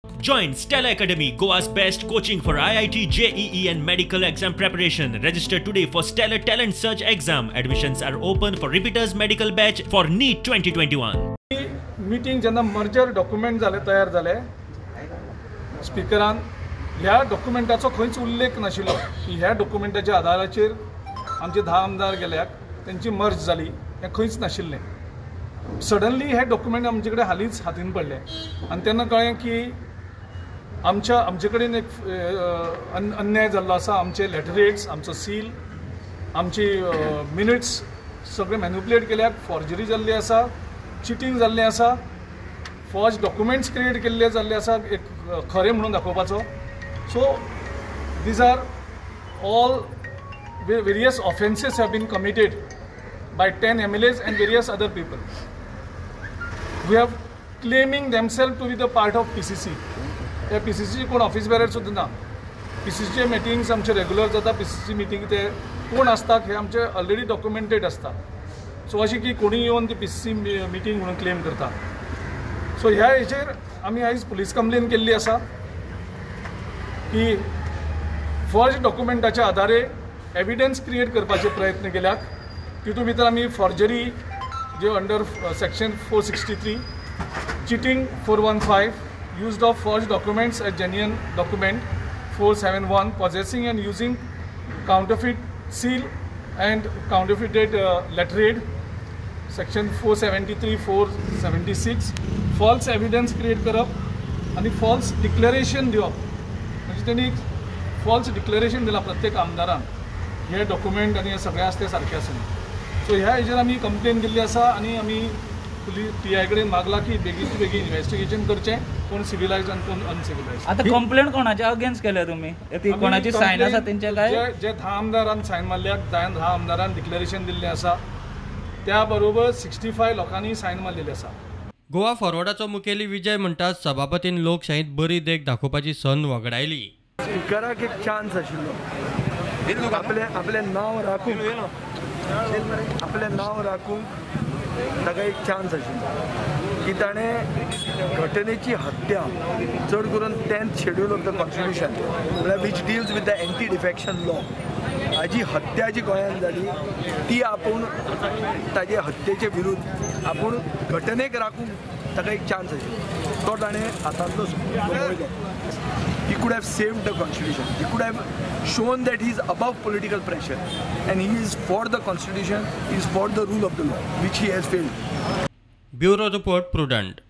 Join Stella Academy, Goa's best coaching for IIT, JEE and medical exam preparation. Register today for Stellar Talent Search exam. Admissions are open for repeaters medical batch for NEET 2021. Meeting जेन्ना merger document जाले तयार जाले, स्पिकरान ह्या डॉक्युमेंटाचो खंयच उल्लेख नाशिल्लो की ह्या डॉक्युमेंटाच्या आदाराचेर आमचे 10 आमदार गेल्याक तेंची मर्ज जाली, हें खंयच नाशिल्लें. सडनली हे डॉक्युमेंट आमचे कडेन हालींच हातीन पडले आनी तेन्ना कळ्ळें की आमचे कडेन एक अन्याय जाल्लो आसा. आमचे लेटरेट्स, आमचो सील, आमची मिनिट्स सगळे मॅन्युपुलेट केल्यात, फॉर्जरी जाल्ली आसा, चिटींग जाल्लें आसा, फॉर्ज डॉक्युमेंट्स क्रिएट केल्ले जाल्ले आसा एक खरें म्हणून दाखोवपाचो. So these are all various offences have been committed by 10 MLAs and various other people. We have claiming themselves to be the part of PCC. त्या PCC कोण ऑफिस बेरर सुद्दां ना. PCCचे मिटिंग्स आमचे रेगुलर जाता. PCC meeting ते कोण आसतात हे आमचे ऑलरेडी डॉक्युमेंटेड आसता. सो अशें की कोणी येवन ती PCC meeting म्हणून क्लेम करता. सो ह्या हेचेर आमी आयज पुलीस कंप्लेन केल्ली आसा की फॉर्ज डॉक्युमेंटाच्या आदारे एविडन्स क्रिएट करपाचे प्रयत्न केल्यात. तितून भितर आमी forgery J under section 463, cheating 415, used of forged documents as genuine document 471, possessing and using counterfeit seal and counterfeited letterhead section 473, 476, false evidence create करप आनी फॉल्स डिक्लेरेशन दिवप. म्हणजे तेणी फॉल्स डिक्लेरेशन दिलां प्रत्येक आमदारान, हे डॉक्युमेंट आनी हे सगळें आसा तें सारकें आसा. सो ह्या हेजेर आमी कंप्लेन दिल्ली आसा आनी आमी पुलीस PI कडेन मागला की बेगीन बेगीन इन्वेस्टिगेशन करचें, कोण सिविलायज आनी कोण अनसिविलायज. आतां कंप्लेन कोणाच्या अगेन्स्ट केल्या तुमी? कोणाची सायन आसा तेंचे काय? जे 10 आमदारान सायन मारल्या, 10 आमदारान डिक्लेरेशन दिल्लें आसा, त्या बरोबर 65 लोकांनी सायन मारलेली आसा. गोवा फॉरवर्डाचो मुखेली विजय म्हणटा सभापतीन लोकशाहीत बरी देख दाखोवपाची संद वगडायली. स्पिकराक एक चान्स आशिल्लो आपलें आपलें नांव राखूंक, आपलें नांव राखूंक ताका एक चान्स आशिल्लो की ताणें घटनेची हत्या, चड करून 10th schedule of the constitution म्हळ्यार which deals with the anti defection law, हाजी हत्या जी गोंयांत जाली ती आपूण ताजे हत्येचे विरुद्ध आपूण घटनेक राखूंक ताका एक चान्स आशिल्लो, तो ताणें हातांतलो गमयलो. He could have saved the constitution. He could have shown that he is above political pressure and he is for the constitution, he is for the rule of the law, which he has failed. Bureau Report, Prudent.